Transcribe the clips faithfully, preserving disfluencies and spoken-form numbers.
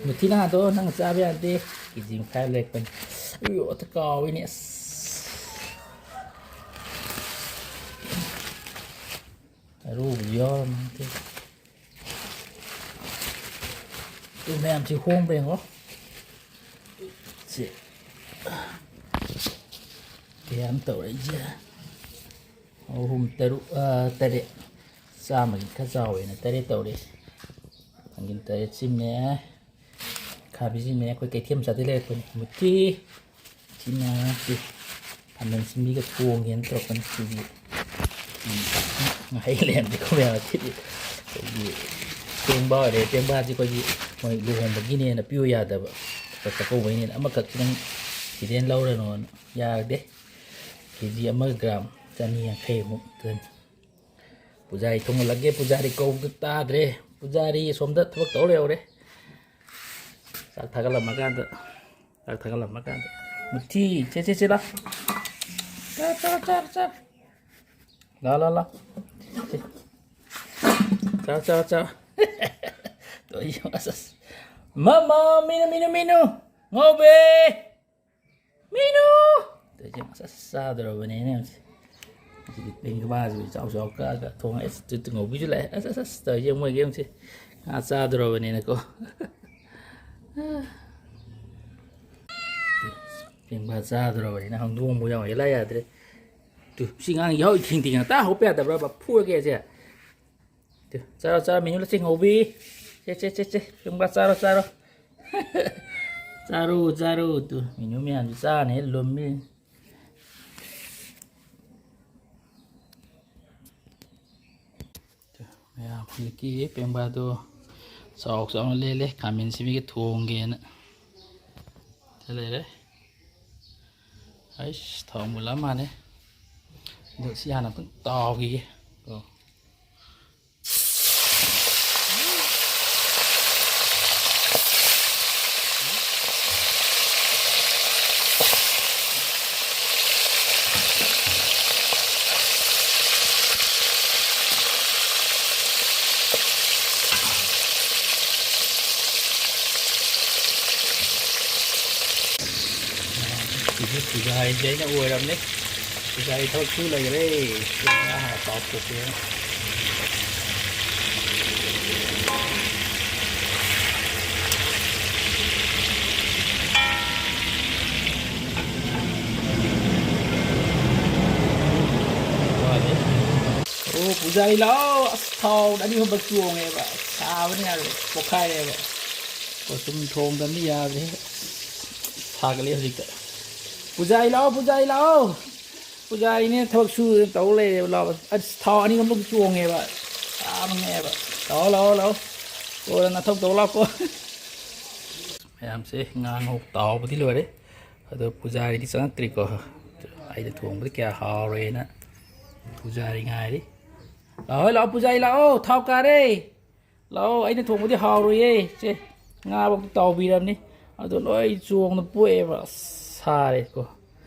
ꯃꯨꯊꯤ ꯅꯍꯥꯗꯣ ꯅꯪ ꯆꯥꯕ ꯌꯥꯗꯦ꯫ ꯀꯦ ꯖꯤ ꯃꯈꯥꯏ ꯂꯩꯔꯛꯄꯅꯤ꯫ ꯑꯌꯣ, ꯑꯇ ꯀꯥꯎꯏꯅꯦ꯫ ꯑꯁ꯫ ꯑꯔꯨꯕꯁꯨ ꯌꯥꯎꯔꯝꯃꯦ꯫ ꯑꯗꯨ ꯃꯌꯥꯝꯁꯤ ꯍꯣꯡꯕ꯭ꯔꯥ ꯌꯦꯡꯉꯣ꯫ ꯁꯤ꯫ ꯀꯌꯥꯝ ꯇꯧꯔꯛꯏꯁꯦ? ꯑꯍꯨꯝ, ꯇꯔꯨꯛ, ꯑ, ꯇꯔꯦꯠ꯫ ꯆꯥꯝꯃꯒꯤ ꯈꯔ ꯆꯥꯎꯋꯦꯅ ꯇꯔꯦꯠ ꯇꯧꯔꯦ꯫ ꯊꯥꯡꯖꯤꯡ ꯇꯔꯦꯠ ꯁꯤꯃꯦ꯫ ꯈꯥꯕꯤꯁꯤꯃꯦ꯫ ꯑꯩꯈꯣꯏ ꯀꯩꯊꯦꯜ ꯃꯆꯥꯗꯒꯤ ꯂꯩꯔꯛꯄꯅꯤ꯫ ꯃꯨꯊꯤ꯫ ꯁꯤꯅ ꯁꯤ ꯈꯥꯃꯦꯟ ꯑꯁꯤꯟꯕꯤꯒ ꯊꯣꯡꯒꯦꯅ ꯇꯧꯔꯛꯄꯅꯤ꯫ ꯁꯤꯗꯤ, ꯎꯝ, ꯉꯥꯍꯩ ꯂꯩꯔꯝꯗꯦꯀꯣ ꯃꯌꯥꯝ꯫ ꯁꯤꯗꯤ ꯑꯩꯈꯣꯏꯒꯤ ꯄꯦꯡꯕꯥ ꯑꯣꯏꯔꯦ꯫ ꯄꯦꯡꯕꯥꯁꯤ ꯑꯩꯈꯣꯏꯒꯤ ꯃꯣꯏ ꯂꯨꯍꯣꯡꯕꯒꯤꯅꯦꯅ ꯄꯤꯌꯨ ꯌꯥꯗꯕ꯫ ꯆꯥꯛꯀꯧꯕꯩꯅꯦꯅ ꯑꯃꯈꯛ ꯈꯤꯇꯪ ꯁꯤꯗꯩꯅ ꯂꯧꯔꯅꯣꯅ꯫ ꯌꯥꯗꯦ꯫ ꯀꯦ ꯖꯤ ꯑꯃꯒ ꯒ꯭ꯔꯥꯝ ꯆꯅꯤ ꯌꯥꯡꯈꯩꯃꯨꯛꯇꯅꯤ꯫ ꯄꯨꯖꯥꯔꯤ ꯊꯣꯡꯍꯜꯂꯒꯦ꯫ ꯄꯨꯖꯥꯔꯤ ꯀꯧꯕꯗ ꯇꯥꯗ꯭ꯔꯦ꯫ ꯄꯨꯖꯥꯔꯤ ꯑꯁꯣꯝꯗ ꯊꯕꯛ ꯇꯧ ꯂꯩꯍꯧꯔꯦ꯫ ꯆꯥꯛ ꯊꯥꯒꯠꯂꯝꯃꯀꯥꯟꯗ, ꯆꯥꯛ ꯊꯥꯒꯠꯂꯝꯃꯀꯥꯟꯗ꯫ ꯃꯨꯊꯤ, ꯁꯦ, ꯁꯦ, ꯁꯦ, ꯂꯥ꯫ ꯆꯥ, ꯆꯥ, ꯆꯥ, ꯆꯥ꯫ ꯂꯥ, ꯂꯥ, ꯂꯥ꯫ ꯁꯦ꯫ ꯆꯥ, ꯆꯥ, ꯆꯥ꯫ ꯇꯧꯏ, ꯑꯁ, ꯑꯁ꯫ ꯃꯃꯥ, ꯃꯤꯅꯨ, ꯃꯤꯅꯨ, ꯃꯤꯅꯨ꯫ ꯉꯧꯕꯤ꯫ ꯃꯤꯅꯨ! ꯇꯧꯔꯤꯁꯦ ꯑꯁ, ꯑꯁ, ꯆꯥꯗꯧꯔꯕꯅꯤꯅꯦ ꯍꯧꯖꯤꯛ꯫ ꯍꯧꯖꯤꯛꯀꯤ ꯄꯦꯡꯕꯥꯁꯤꯕꯨ ꯆꯥꯎ ꯆꯥꯎ ꯀꯛꯑꯒ ꯊꯣꯡꯉꯦ꯫ ꯑꯁ, ꯇꯨ, ꯇꯨ ꯉꯧꯕꯤꯁꯨ ꯂꯥꯛꯑꯦ꯫ ꯑꯁ, ꯑꯁ, ꯑꯁ, ꯇꯧꯔꯤꯁꯦ ꯃꯣꯏꯒꯤ ꯍꯧꯖꯤꯛ ꯉꯥ ꯆꯥꯗꯧꯔꯕꯅꯤꯅꯀꯣ꯫ ꯄꯦꯡꯕꯥ ꯆꯥꯗꯧꯔꯕꯅꯤꯅ ꯍꯪꯗꯣꯡꯕꯨ ꯌꯥꯎ ꯌꯦꯂꯥ ꯌꯥꯗ꯭ꯔꯦ꯫ ꯇꯨ, ꯁꯤ ꯉꯥꯡ ꯌꯥꯎ ꯊꯤꯡ ꯊꯤꯡ ꯉꯥꯛꯇ ꯍꯧꯕ ꯌꯥꯗꯕ꯭ꯔꯕ? ꯐꯨꯔꯒꯦ ꯑꯁꯦ꯫ ꯇꯨ, ꯆꯥꯔꯣ, ꯆꯥꯔꯣ, ꯃꯤꯅꯨ ꯂꯁꯤꯡ ꯍꯧꯕꯤ꯫ ꯁꯦ, ꯁꯦ, ꯁꯦ, ꯁꯦ, ꯄꯦꯡꯕꯥ ꯆꯥꯔꯣ, ꯆꯥꯔꯣ꯫ ꯆꯥꯔꯣ, ꯆꯥꯔꯣ, ꯇꯨ, ꯃꯤꯅꯨ ꯃꯌꯥꯝꯁꯨ ꯆꯥꯅꯤ ꯂꯨꯝꯃꯤ꯫ ꯇꯨ, ꯃꯌꯥꯝ ꯍꯧꯖꯤꯛꯀꯤ ꯄꯦꯡꯕꯥꯗꯣ ꯆꯥꯎ ꯆꯥꯎꯅ ꯂꯦꯜꯂꯦ, ꯈꯥꯃꯦꯟ ꯑꯁꯤꯟꯕꯤꯒ ꯊꯣꯡꯒꯦꯅ꯫ ꯁꯤ ꯂꯩꯔꯦ꯫ ꯑꯩꯁ, ꯊꯥꯎ ꯃꯨꯜꯂ ꯃꯥꯜꯂꯦ꯫ ꯑꯗꯣ ꯁꯤ ꯍꯥꯟꯅ ꯑꯝꯇꯪ ꯇꯥꯎꯈꯤꯒꯦ꯫ ꯀꯣ꯫ ꯄꯨꯖꯥꯔꯤꯁꯦ ꯑꯩꯅ ꯑꯣꯏꯔꯕꯅꯦ꯫ ꯄꯨꯖꯥꯔꯤ ꯊꯕꯛ ꯁꯨ ꯂꯩꯈ꯭ꯔꯦ꯫ ꯉꯥ ꯍꯥꯟꯅ ꯇꯥꯎꯊꯣꯛꯀꯦꯅ꯫ ꯑꯣ, ꯄꯨꯖꯥꯔꯤ ꯂꯥꯛꯑꯣ꯫ ꯑꯁ, ꯊꯥꯎ ꯑꯅꯤ ꯑꯍꯨꯝꯕꯛ ꯆꯣꯡꯉꯦꯕ꯫ ꯑꯁ, ꯁꯥꯕꯅ ꯌꯥꯗ꯭ꯔꯦ꯫ ꯄꯣꯛꯈꯥꯏꯔꯦꯕ꯫ ꯀꯣ, ꯁꯨꯝ ꯊꯣꯡꯗꯕꯅꯤ ꯌꯥꯗ꯭ꯔꯦ꯫ ꯁꯥꯒꯠꯂꯦ ꯍꯧꯖꯤꯛꯇ꯫ ꯄꯨꯖꯥꯔꯤ ꯂꯥꯛꯑꯣ, ꯄꯨꯖꯥꯔꯤ ꯂꯥꯛꯑꯣ꯫ ꯄꯨꯖꯥꯔꯤꯅꯦ ꯊꯕꯛ ꯁꯨꯗꯅ ꯇꯧ ꯂꯩꯔꯦꯕ꯫ ꯂꯥꯛꯑꯣ꯫ ꯑꯁ, ꯊꯥꯎ ꯑꯅꯤ ꯑꯍꯨꯝꯕꯛ ꯆꯣꯡꯉꯦꯕ꯫ ꯁꯥꯕꯅ ꯌꯥꯗ꯭ꯔꯦꯕ꯫ ꯂꯥꯛꯑꯣ, ꯂꯥꯛꯑꯣ, ꯂꯥꯛꯑꯣ꯫ ꯀꯣ, ꯅꯊꯧ ꯇꯧ ꯂꯥꯛꯑꯣ꯫ ꯃꯌꯥꯝꯁꯦ ꯉꯥ ꯉꯧ ꯇꯥꯎꯕꯗꯤ ꯂꯣꯏꯔꯦ꯫ ꯑꯗꯣ ꯄꯨꯖꯥꯔꯤꯗꯤ ꯆꯪꯉꯛꯇ꯭ꯔꯤꯀꯣ꯫ ꯑꯩꯅ ꯊꯣꯡꯕꯗꯤ ꯀꯌꯥ ꯍꯥꯎꯔꯣꯏꯅ ꯄꯨꯖꯥꯔꯤ ꯉꯥꯏꯔꯤ꯫ ꯂꯥꯛꯑꯣ, ꯂꯥꯛꯑꯣ, ꯄꯨꯖꯥꯔꯤ ꯂꯥꯛꯑꯣ, ꯊꯥꯎ ꯀꯥꯔꯦ꯫ ꯂꯥꯛꯑꯣ, ꯑꯩꯅ ꯊꯣꯡꯕꯗꯤ ꯍꯥꯎꯔꯣꯏꯌꯦ꯫ ꯁꯦ, ꯉꯥ ꯐꯥꯎꯗ ꯇꯥꯎꯕꯤꯔꯕꯅꯤ꯫ ꯑꯗꯣ ꯂꯣꯏ ꯆꯣꯡꯅ ꯄꯣꯛꯑꯦꯕ꯫ ꯑꯁ, ꯁꯥꯔꯦꯀꯣ꯫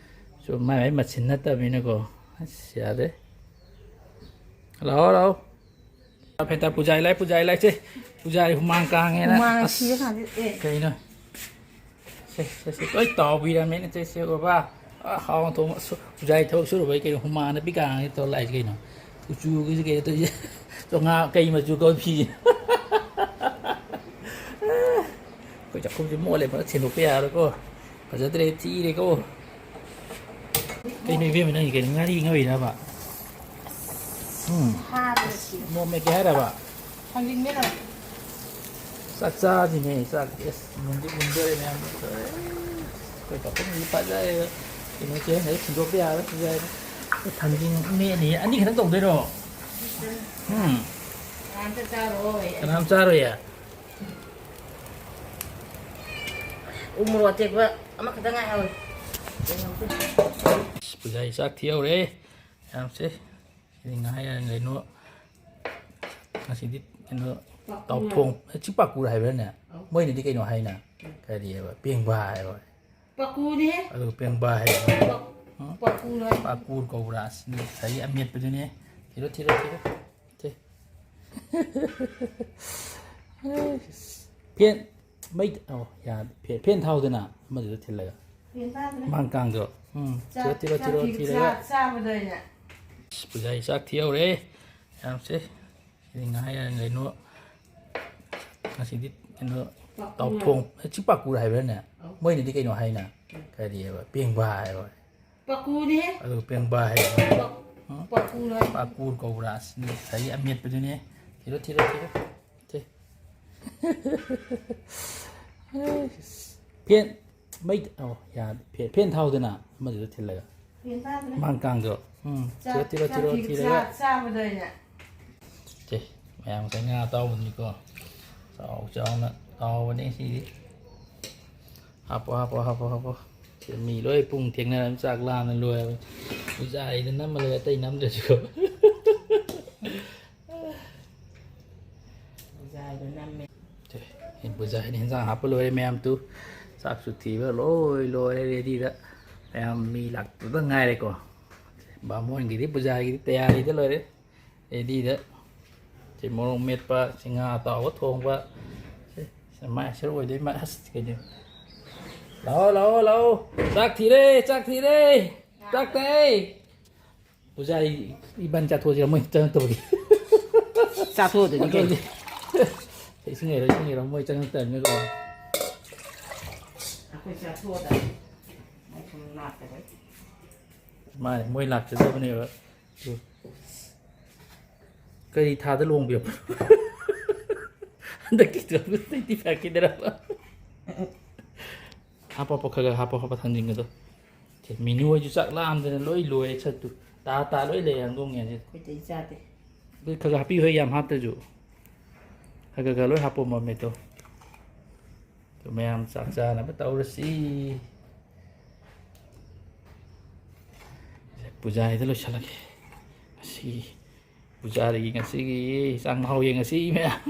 ꯁꯨꯝ ꯃꯥꯏ ꯃꯥꯏ ꯃꯆꯤꯟ ꯅꯠꯇꯕꯅꯤꯅꯀꯣ꯫ ꯑꯁ, ꯌꯥꯗ꯭ꯔꯦ꯫ ꯂꯥꯛꯑꯣ, ꯂꯥꯛꯑꯣ꯫ ꯐꯦꯇꯥ ꯄꯨꯖꯥꯔꯤ ꯂꯥꯛꯑꯦ, ꯄꯨꯖꯥꯔꯤ ꯂꯥꯛꯑꯦ꯫ ꯁꯦ, ꯄꯨꯖꯥꯔꯤ ꯍꯨꯃꯥꯡ ꯀꯥꯡꯉꯦꯅ꯫ ꯍꯨꯃꯥꯡ ꯑꯁ, ꯁꯤꯔꯦ ꯀꯥꯟꯁꯤꯗ꯫ ꯑꯦ꯫ ꯀꯩꯅꯣ? ꯁꯦ, ꯁꯦ, ꯁꯦ, ꯂꯣꯏ ꯇꯥꯎꯕꯤꯔꯝꯃꯦꯅꯦ꯫ ꯁꯦ, ꯁꯦ, ꯕꯕꯥ꯫ ꯑ, ꯍꯥꯎꯅ ꯊꯣꯡꯕ꯫ ꯑꯁ, ꯄꯨꯖꯥꯔꯤ ꯊꯕꯛ ꯁꯨꯔꯨꯕꯩ ꯀꯩꯅꯣ, ꯍꯨꯃꯥꯡꯅ ꯄꯤꯀꯥꯡꯉꯦ ꯇꯧꯔ ꯂꯥꯛꯏꯁꯦ ꯀꯩꯅꯣ? ꯀꯨꯆꯨꯒꯁꯦ ꯀꯩꯅꯣ ꯇꯧꯔꯤꯁꯦ? ꯆꯣꯉꯥ ꯀꯩ ꯃꯆꯨ ꯀꯧ ꯐꯤ? ꯑꯩꯈꯣꯏ ꯆꯥꯛꯈꯨꯝꯁꯦ ꯃꯣꯠꯂꯦ, ꯐꯖꯅ ꯁꯦꯡꯗꯣꯛꯄ ꯌꯥꯔꯣꯏꯀꯣ꯫ ꯐꯖꯗ꯭ꯔꯦ, ꯊꯤꯔꯦꯀꯣ꯫ ꯀꯩꯅꯣ ꯏꯕꯦꯝꯃ, ꯅꯪꯒꯤ ꯀꯩꯅꯣ, ꯉꯥꯔꯤ ꯉꯧꯔꯤꯔꯕ? ꯎꯝ꯫ ꯍꯥꯕꯅ ꯁꯤ꯫ ꯃꯣꯔꯣꯛ ꯃꯦꯠꯀꯦ ꯍꯥꯏꯔꯕ? ꯊꯥꯡꯖꯤꯡ ꯃꯦꯠꯅꯕ꯫ ꯆꯥꯛ ꯆꯥꯁꯤꯅꯦ, ꯆꯥꯛ꯫ ꯑꯦꯁ, ꯃꯨꯟꯗꯤ ꯃꯨꯟꯗꯣꯔꯦ ꯃꯌꯥꯝ꯫ ꯑꯩꯈꯣꯏ ꯄꯥꯈꯪꯗꯤ ꯐꯖꯔꯦ꯫ ꯀꯩꯅꯣ, ꯆꯦꯔꯪꯗ ꯁꯤꯟꯗꯣꯛꯄ ꯌꯥꯔꯣꯏ, ꯐꯖꯔꯦ꯫ ꯊꯥꯡꯖꯤꯡ ꯃꯦꯠꯅꯤ, ꯑꯅꯤ ꯈꯛꯇꯪ ꯇꯧꯗꯣꯏꯔꯣ? ꯎꯝ꯫ ꯀꯅꯥꯝꯇ ꯆꯥꯔꯣꯏ꯫ ꯀꯅꯥꯝ ꯆꯥꯔꯣꯏꯌꯦ? ꯎ ꯃꯣꯔꯣꯛ ꯑꯇꯦꯛꯄ ꯑꯃꯈꯛꯇ ꯉꯥꯏꯍꯧꯔꯦ꯫ ꯄꯨꯖꯥꯔꯤ ꯆꯥꯛ ꯊꯤꯍꯧꯔꯦ ꯃꯌꯥꯝꯁꯦ꯫ ꯁꯤꯗꯤ ꯉꯥ ꯌꯥꯏ ꯀꯩꯅꯣ꯫ ꯉꯁꯤꯗꯤ ꯀꯩꯅꯣ, ꯄꯥꯀꯨꯔ꯫ ꯇꯥꯎꯊꯣꯡ-, ꯁꯤ ꯄꯥꯀꯨꯔ ꯍꯥꯏꯕ꯭ꯔꯥꯅꯦ? ꯑꯧ꯫ ꯃꯣꯏꯅꯗꯤ ꯀꯩꯅꯣ ꯍꯥꯏꯅ? ꯀꯔꯤ ꯍꯥꯏꯕ? ꯄꯦꯡꯕꯥ ꯍꯥꯏꯕ꯫ ꯄꯥꯀꯨꯔꯅꯦꯍꯦ꯫ ꯑꯗꯨ ꯄꯦꯡꯕꯥ ꯍꯥꯏꯕ꯫ ꯄꯥꯛ-, ꯎꯝ? ꯄꯥꯀꯨꯔ ꯍꯥꯏ꯫ ꯄꯥꯀꯨꯔ ꯀꯧꯕ꯭ꯔꯥ? ꯑꯁ, ꯉꯁꯥꯏꯒꯤ ꯑꯃꯦꯠꯄꯗꯨꯅꯦ꯫ ꯊꯤꯔꯣ, ꯊꯤꯔꯣ, ꯊꯤꯔꯣ꯫ ꯊꯤ-, ꯐꯦꯟ, ꯃꯩ, ꯑꯣ, ꯌꯥꯗꯦ꯫ ꯐꯦꯟ, ꯐꯦꯟ ꯊꯥꯎꯗꯅ ꯑꯃꯗꯨꯗ ꯊꯤꯜꯂꯒ꯫ ꯃꯥꯡ ꯀꯥꯡꯗꯣ꯫ ꯎꯝ, ꯊꯤꯔꯣ, ꯊꯤꯔꯣ, ꯊꯤꯔꯣ, ꯊꯤꯔꯒ꯫ ꯆꯥꯕꯗ ꯑꯩꯅ꯫ ꯑꯁ, ꯄꯨꯖꯥꯔꯤ ꯆꯥꯛ ꯊꯤꯍꯧꯔꯦ꯫ ꯌꯥꯝꯁꯦ꯫ ꯁꯤꯗꯤ ꯉꯥ ꯌꯥꯏꯔ ꯀꯩꯅꯣ꯫ ꯉꯁꯤꯗꯤ ꯀꯩꯅꯣ, ꯄꯥꯀꯨꯔ꯫ ꯇꯥꯎꯊꯣꯡ-, ꯁꯤ ꯄꯥꯀꯨꯔ ꯍꯥꯏꯕ꯭ꯔꯥꯅꯦ? ꯑꯧ꯫ ꯃꯣꯏꯅꯗꯤ ꯀꯩꯅꯣ ꯍꯥꯏꯅ? ꯀꯔꯤ ꯍꯥꯏꯕ? ꯄꯦꯡꯕꯥ ꯍꯥꯏꯕ꯫ ꯄꯥꯀꯨꯔꯅꯦ꯫ ꯑꯗꯨ ꯄꯦꯡꯕꯥ ꯍꯥꯏꯕ꯫ ꯄꯥ-, ꯎꯝ? ꯄꯥꯀꯨꯔ ꯍꯥꯏ꯫ ꯄꯥꯀꯨꯔ ꯀꯧꯕ꯭ꯔꯥ? ꯑꯁ, ꯉꯁꯥꯏꯒꯤ ꯑꯃꯦꯠꯄꯗꯨꯅꯦ꯫ ꯊꯤꯔꯣ, ꯊꯤꯔꯣ, ꯊꯤꯔꯣ꯫ ꯁꯦ꯫ ꯐꯦꯟ ꯃꯩ, ꯑꯣ, ꯌꯥꯗꯦ꯫ ꯐꯦꯟ, ꯐꯦꯟ ꯊꯥꯎꯗꯅ ꯑꯃꯗꯨꯗ ꯊꯤꯜꯂꯒ꯫ ꯐꯦꯟ ꯊꯥꯗ꯭ꯔꯦ꯫ ꯃꯥꯡ ꯀꯥꯡꯗꯣ꯫ ꯎꯝ, ꯆꯥꯛ-, ꯊꯤꯔꯣ, ꯊꯤꯔꯣ, ꯆꯥꯛ ꯊꯤꯔꯣ, ꯊꯤꯔꯒ꯫ ꯆꯥ-, ꯆꯥꯕꯗ ꯑꯩꯅ꯫ ꯁꯦ, ꯃꯌꯥꯝ ꯉꯁꯥꯏ ꯉꯥ ꯑꯇꯥꯎꯕꯗꯨꯅꯤꯀꯣ꯫ ꯆꯥꯎ ꯆꯥꯎꯅ ꯇꯥꯎꯕꯅꯦ ꯁꯤꯗꯤ꯫ ꯍꯥꯞꯄꯣ, ꯍꯥꯞꯄꯣ, ꯍꯥꯞꯄꯣ, ꯍꯥꯞꯄꯣ꯫ ꯁꯤ ꯃꯤ ꯂꯣꯏ ꯄꯨꯡ ꯊꯦꯡꯅꯔꯝ, ꯆꯥꯛ ꯂꯥꯝꯅ ꯂꯣꯏꯔꯕꯅꯤ꯫ ꯄꯨꯖꯥꯔꯤꯗ ꯅꯝꯃ ꯂꯩꯔꯦ, ꯑꯇꯩ ꯅꯝꯗ꯭ꯔꯁꯨ꯫ ꯄꯨꯖꯥꯔꯤꯗ ꯅꯝꯃꯦ꯫ ꯁꯦ, ꯄꯨꯖꯥꯔꯤꯅ ꯍꯦꯟꯖꯥꯡ ꯍꯥꯞꯄ ꯂꯣꯏꯔꯦ ꯃꯌꯥꯝ ꯇꯨ꯫ ꯆꯥꯛꯁꯨ ꯊꯤꯕ ꯂꯣꯏ ꯂꯣꯏꯔꯦ ꯔꯦꯗꯤꯗ꯫ ꯃꯌꯥꯝ ꯃꯤ ꯂꯥꯛꯄꯗ ꯉꯥꯏꯔꯦꯀꯣ꯫ ꯕꯥꯃꯣꯟꯒꯤꯗꯤ, ꯄꯨꯖꯥꯒꯤꯗꯤ ꯇꯌꯥꯔꯤꯗ ꯂꯣꯏꯔꯦ꯫ ꯔꯦꯗꯤꯗ꯫ ꯁꯤ ꯃꯣꯔꯣꯛ ꯃꯦꯠꯄ, ꯁꯤ ꯉꯥ ꯑꯇꯥꯎꯕ ꯊꯣꯡꯕ꯫ ꯁꯤ, ꯁꯤ ꯃꯥꯏ ꯁꯔꯨꯛ ꯑꯣꯏꯗꯣꯏ ꯃꯥ-, ꯑꯁ, ꯀꯩꯅꯣ꯫ ꯂꯥꯛꯑꯣ, ꯂꯥꯛꯑꯣ, ꯂꯥꯛꯑꯣ꯫ ꯆꯥꯛ ꯊꯤꯔꯦ, ꯆꯥꯛ ꯊꯤꯔꯦ꯫ ꯆꯥꯛ ꯇꯥꯏ꯫ ꯄꯨꯖꯥꯔꯤ ꯏꯕꯥꯅꯤ ꯆꯥꯊꯣꯛꯑꯁꯤꯔ, ꯃꯣꯏ ꯆꯪꯉꯛꯇꯕꯒꯤ? ꯆꯥꯊꯣꯛꯑꯗꯣꯏꯅꯤ ꯀꯩꯅꯣ꯫ ꯏꯁꯤꯡ ꯂꯩꯔꯣ, ꯏꯁꯤꯡ ꯂꯩꯔꯣ, ꯃꯣꯏ ꯆꯪꯉꯛꯇꯕꯅꯤꯅꯀꯣ꯫ ꯑꯩꯈꯣꯏ ꯆꯥꯊꯣꯛꯑꯗ꯫ ꯃꯣꯏ ꯁꯨꯝ ꯂꯥꯛꯇꯕꯩ꯫ ꯃꯥꯅꯦ, ꯃꯣꯏ ꯂꯥꯛꯆꯗꯕꯅꯦꯕ꯫ ꯀꯔꯤ ꯊꯥꯗ ꯂꯨꯍꯣꯡꯕꯤꯔꯛꯄꯅꯣ? ꯍꯟꯗꯛꯀꯤ ꯇ꯭ꯋꯦꯟꯇꯤ ꯐꯥꯏꯚꯀꯤꯗꯔꯕ? ꯍꯥꯞꯄꯣ, ꯍꯥꯞꯄꯣ, ꯈꯔ ꯈꯔ ꯍꯥꯞꯄꯣ, ꯍꯥꯞꯄꯣ, ꯊꯥꯡꯖꯤꯡꯒꯗꯣ꯫ ꯁꯦ, ꯃꯤꯅꯨ ꯍꯣꯏꯁꯨ ꯆꯥꯛ ꯂꯥꯝꯗꯅ ꯂꯣꯏ ꯂꯣꯏꯔꯦ ꯁꯠꯇꯨ꯫ ꯇꯥ ꯇꯥ ꯂꯣꯏ ꯂꯩꯔꯦ ꯍꯪꯗꯣꯡ ꯌꯦꯟꯁꯦ꯫ ꯑꯩꯈꯣꯏꯗꯤ ꯆꯥꯗꯦ꯫ ꯑꯗꯨ ꯈꯔ ꯈꯔ ꯍꯥꯞꯄꯤꯌꯨ ꯍꯦ, ꯌꯥꯝ ꯍꯥꯞꯇ꯭ꯔꯁꯨ꯫ ꯈꯔ ꯈꯔ ꯈꯔ ꯂꯣꯏ ꯍꯥꯞꯄꯣ ꯃꯃꯤꯠꯇꯣ꯫ ꯑꯗꯨ ꯃꯌꯥꯝ ꯆꯥꯛ ꯆꯥꯅꯕ ꯇꯧꯔꯁꯤ꯫ ꯄꯨꯖꯥꯔꯤꯗ ꯂꯣꯏꯁꯤꯜꯂꯒꯦ꯫ ꯉꯁꯤ ꯄꯨꯖꯥꯔꯤꯒꯤ ꯉꯁꯤꯒꯤ ꯆꯥꯛ ꯃꯍꯥꯎ ꯌꯦꯡꯉꯁꯤ ꯃꯌꯥꯝ꯫